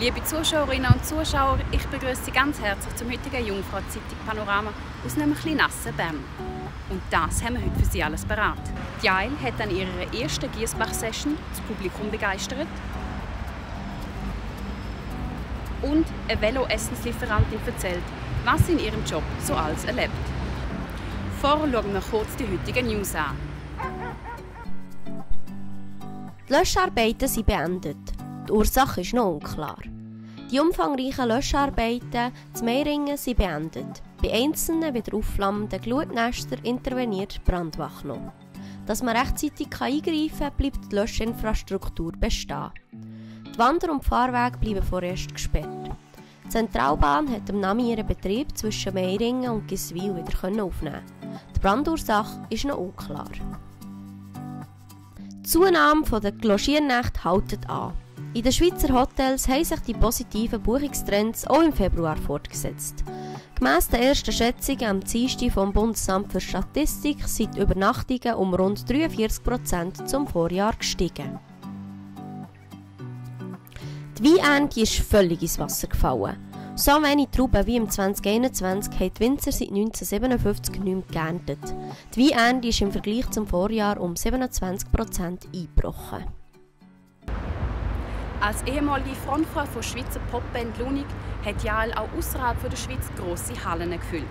Liebe Zuschauerinnen und Zuschauer, ich begrüße Sie ganz herzlich zum heutigen Jungfrau-Zeitung Panorama aus einem etwas nassen Bern. Und das haben wir heute für Sie alles parat. Jael hat an ihrer ersten Giesbach-Session das Publikum begeistert. Und eine Velo-Essenslieferantin erzählt, was sie in ihrem Job so alles erlebt. Vorher schauen wir kurz die heutigen News an. Die Löscharbeiten sind beendet. Die Ursache ist noch unklar. Die umfangreichen Löscharbeiten zu Meiringen sind beendet. Bei einzelnen wieder aufflammenden Glutnestern interveniert die Brandwache noch. Dass man rechtzeitig eingreifen kann, bleibt die Löschinfrastruktur bestehen. Die Wander- und Fahrwege bleiben vorerst gesperrt. Die Zentralbahn hat am Nami ihren Betrieb zwischen Meiringen und Giswil wieder aufnehmen. Die Brandursache ist noch unklar. Die Zunahme der Logiernächte hält an. In den Schweizer Hotels haben sich die positiven Buchungstrends auch im Februar fortgesetzt. Gemäss den ersten Schätzungen am Dienstag vom Bundesamt für Statistik sind die Übernachtungen um rund 43% zum Vorjahr gestiegen. Die Weinernte ist völlig ins Wasser gefallen. So wenig Trauben wie im 2021 haben die Winzer seit 1957 nicht mehr geerntet. Die Weinernte ist im Vergleich zum Vorjahr um 27% eingebrochen. Als ehemalige Frontfrau von Schweizer Popband Lunig hat Jael auch außerhalb der Schweiz grosse Hallen gefüllt.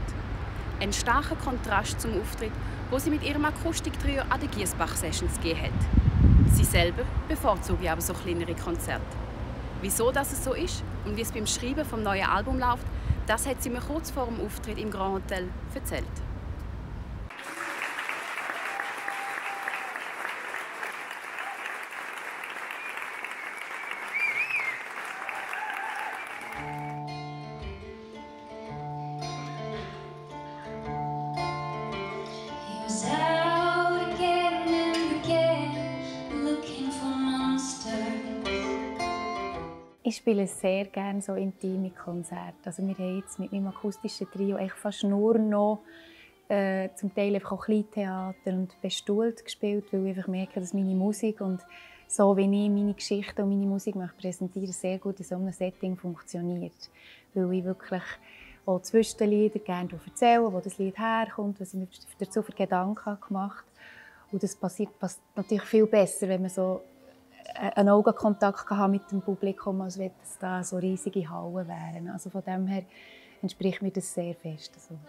Ein starker Kontrast zum Auftritt, wo sie mit ihrem Akustiktrio an den Giesbach-Sessions gegeben hat. Sie selber bevorzugt aber so kleinere Konzerte. Wieso das so ist und wie es beim Schreiben vom neuen Album läuft, das hat sie mir kurz vor dem Auftritt im Grand Hotel erzählt. Ich spiele sehr gerne so intime Konzerte. Also wir haben jetzt mit meinem akustischen Trio eigentlich fast nur noch zum Teil einfach auch Kleintheater und bestuhlt gespielt, weil ich einfach merke, dass meine Musik und so wie ich meine Geschichte und meine Musik präsentieren sehr gut in so einem Setting funktioniert. Weil ich wirklich auch zwischen den Liedern gerne erzähle, wo das Lied herkommt, was ich mir dazu für Gedanken gemacht habe. Und das passiert natürlich viel besser, wenn man so einen Augenkontakt mit dem Publikum, als wenn es da so riesige Hallen wären. Also von dem her entspricht mir das sehr fest. Also.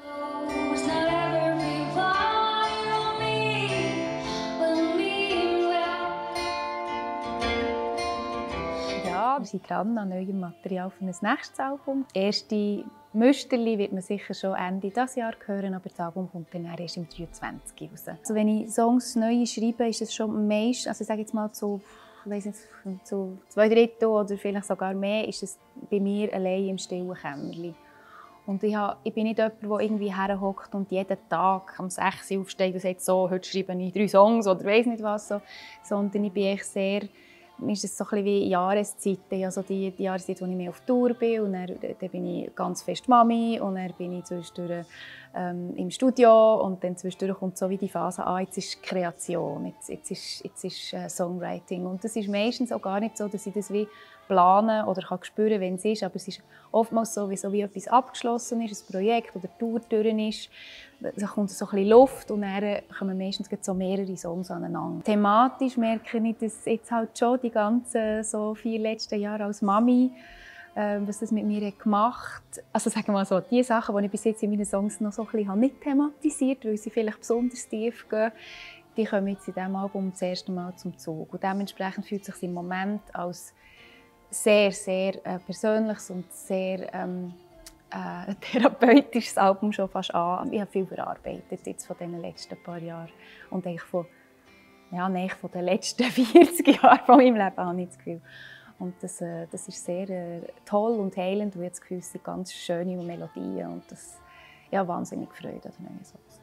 Ja, wir sind dran an neuem Material für ein nächstes Album. Das erste Müsterli wird man sicher schon Ende dieses Jahr hören, aber das Album kommt dann erst im 2023 raus. Also wenn ich Songs neu schreibe, ist es schon meist, also ich sage jetzt mal so, ich weiss nicht, zu 2/3 oder vielleicht sogar mehr, ist es bei mir allein im stillen Kämmerlein. Und ich bin nicht jemand, der irgendwie herhockt und jeden Tag um 6 Uhr aufsteht und sagt, so, heute schreibe ich 3 Songs oder weiss nicht was. So. Sondern ich bin echt sehr, mir ist es so ein bisschen wie Jahreszeiten. Also die Jahreszeit, wo ich mehr auf Tour bin und dann bin ich ganz fest Mami und dann bin ich zwischendurch im Studio und dann zwischendurch kommt so wie die Phase an, jetzt ist Kreation, jetzt ist Songwriting. Und das ist meistens auch gar nicht so, dass ich das wie planen oder kann spüren, wenn es ist, aber es ist oftmals so wie etwas abgeschlossen ist, ein Projekt oder eine Tour durch ist, da kommt so ein bisschen Luft und dann kommen meistens so mehrere Songs aneinander. Thematisch merke ich, dass jetzt halt schon die ganzen so 4 letzten Jahre als Mami, was das mit mir gemacht hat. Also sagen wir mal so, die Sachen, die ich bis jetzt in meinen Songs noch so ein bisschen nicht thematisiert habe, weil sie vielleicht besonders tief gehen, die kommen jetzt in diesem Album das erste Mal zum Zug. Und dementsprechend fühlt es sich im Moment als sehr, sehr persönliches und sehr therapeutisches Album schon fast an. Ich habe viel verarbeitet jetzt von den letzten paar Jahren und eigentlich von den letzten 40 Jahren von meinem Leben habe ich das Gefühl. Und das ist sehr toll und heilend und ich habe das Gefühl, es sind ganz schöne Melodien und das wahnsinnig Freude an den neuen Songs.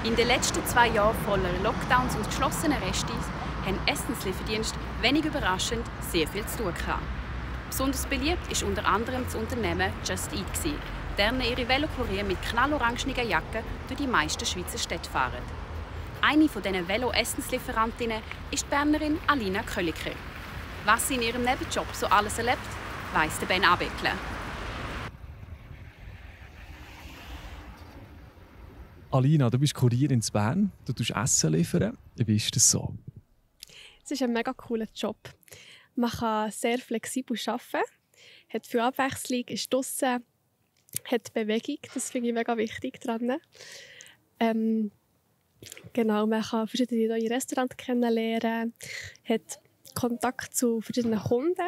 In den letzten 2 Jahren voller Lockdowns und geschlossenen Restis haben Essenslieferdienste wenig überraschend sehr viel zu tun gehabt. Besonders beliebt ist unter anderem das Unternehmen Just Eat. Laternen ihre Velokurier mit knallorangenen Jacken durch die meisten Schweizer Städte fahren. Eine von diesen Velo-Essenslieferantinnen ist die Bernerin Alina Kölliker. Was sie in ihrem Nebenjob so alles erlebt, weiss Ben Abeckle. Alina, du bist Kurierin in Bern, du tust Essen liefern. Wie ist das so? Es ist ein mega cooler Job. Man kann sehr flexibel arbeiten, hat viel Abwechslung, ist draussen, hat Bewegung, das finde ich mega wichtig daran. Genau, man kann verschiedene neue Restaurants kennenlernen, hat Kontakt zu verschiedenen Kunden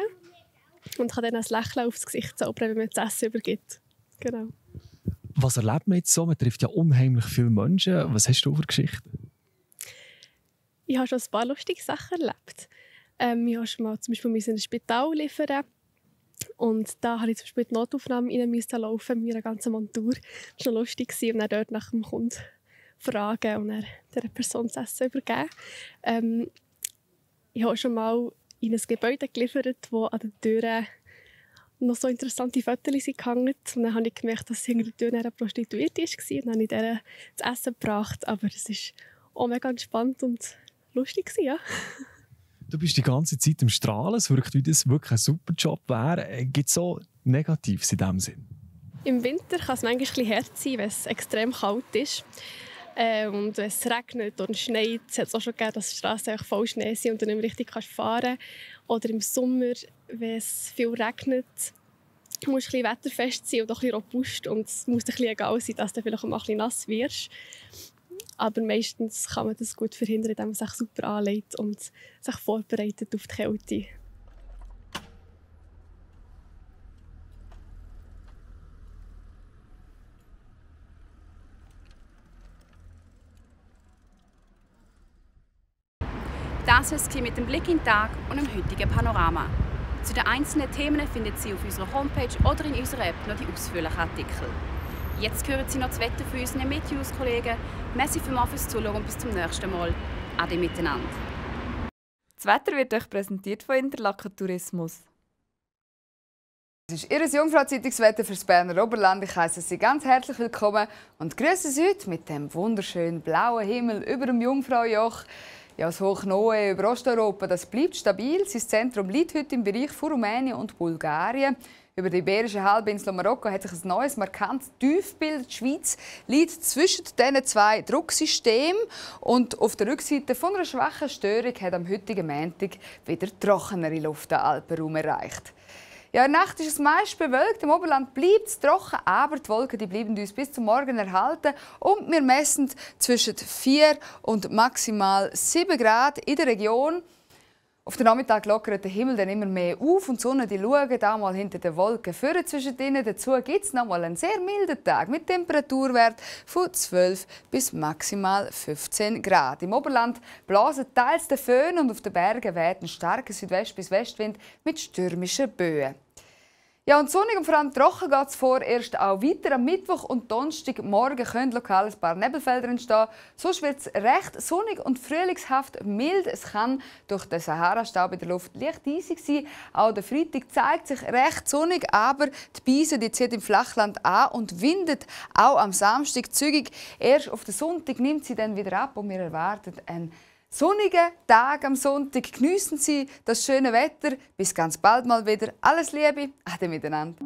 und kann dann ein Lächeln aufs Gesicht zaubern, wenn man das Essen übergibt. Genau. Was erlebt man jetzt so? Man trifft ja unheimlich viele Menschen. Was hast du für Geschichten? Ich habe schon ein paar lustige Sachen erlebt. Ich musste schon mal zum Beispiel in ein Spital liefern. Und da musste ich zum Beispiel die Notaufnahme rein laufen mit meiner ganzen Montur. Das war noch lustig. Und dann dort nach dem Kunden fragen und dann dieser Person das Essen übergeben. Ich habe schon mal in ein Gebäude geliefert, wo an den Türen noch so interessante Fotos gehangen. Und dann habe ich gemerkt, dass hinter der Tür eine Prostituierte war. Und dann habe ich ihr das Essen gebracht. Aber es war auch mega spannend und lustig. Ja. Du bist die ganze Zeit im Strahlen. Es wirkt, wie das wirklich ein super Job wäre. Gibt es so Negatives in diesem Sinn? Im Winter kann es manchmal ein bisschen hart sein, wenn es extrem kalt ist. Und wenn es regnet und schneit, es hat auch schon gegeben, dass die Straßen voll Schnee sind und du nicht mehr richtig fahren kannst. Oder im Sommer, wenn es viel regnet, musst du ein bisschen wetterfest sein und auch ein bisschen robust. Und es muss dir ein bisschen egal sein, dass du vielleicht auch mal ein bisschen nass wirst. Aber meistens kann man das gut verhindern, indem man sich super anlegt und sich vorbereitet auf die Kälte. Das war es mit dem Blick in den Tag und dem heutigen Panorama. Zu den einzelnen Themen finden Sie auf unserer Homepage oder in unserer App noch die ausführlichen Artikel. Jetzt hören Sie noch das Wetter von unseren Meteos-Kollegen. Merci vielmals fürs Zuschauen und bis zum nächsten Mal. Ade miteinander. Das Wetter wird euch präsentiert von Interlaken Tourismus. Es ist Ihr Jungfrau-Zeitungswetter für das Berner Oberland. Ich heiße Sie ganz herzlich willkommen und grüße Sie heute mit dem wunderschönen blauen Himmel über dem Jungfraujoch. Ja, das Hochnoe über Osteuropa, das bleibt stabil. Sein Zentrum liegt heute im Bereich von Rumänien und Bulgarien. Über die Iberische Halbinsel und Marokko hat sich ein neues, markantes Tiefbild. Die Schweiz liegt zwischen diesen zwei Drucksystemen. Und auf der Rückseite von einer schwachen Störung hat am heutigen Montag wieder trockenere Luft den Alpenraum erreicht. Ja, in der Nacht ist es meist bewölkt. Im Oberland bleibt es trocken, aber die Wolken bleiben uns bis zum Morgen erhalten. Und wir messen zwischen 4 und maximal 7 Grad in der Region. Auf den Nachmittag lockert der Himmel dann immer mehr auf und die Sonne schaut da mal hinter den Wolken vor zwischen ihnen. Dazu gibt es noch mal einen sehr milden Tag mit Temperaturwert von 12 bis maximal 15 Grad. Im Oberland blasen teils der Föhn und auf den Bergen weht ein starker Südwest- bis Westwind mit stürmischen Böen. Ja, und sonnig und vor allem trocken geht es vorerst auch weiter. Am Mittwoch und Donnerstagmorgen können lokal ein paar Nebelfelder entstehen. Sonst wird es recht sonnig und frühlingshaft mild. Es kann durch den Sahara-Staub in der Luft leicht eisig sein. Auch der Freitag zeigt sich recht sonnig, aber die Beise die zieht im Flachland an und windet auch am Samstag zügig. Erst auf den Sonntag nimmt sie dann wieder ab und wir erwarten einen sonnigen Tag am Sonntag. Geniessen Sie das schöne Wetter. Bis ganz bald mal wieder. Alles Liebe. Ade miteinander.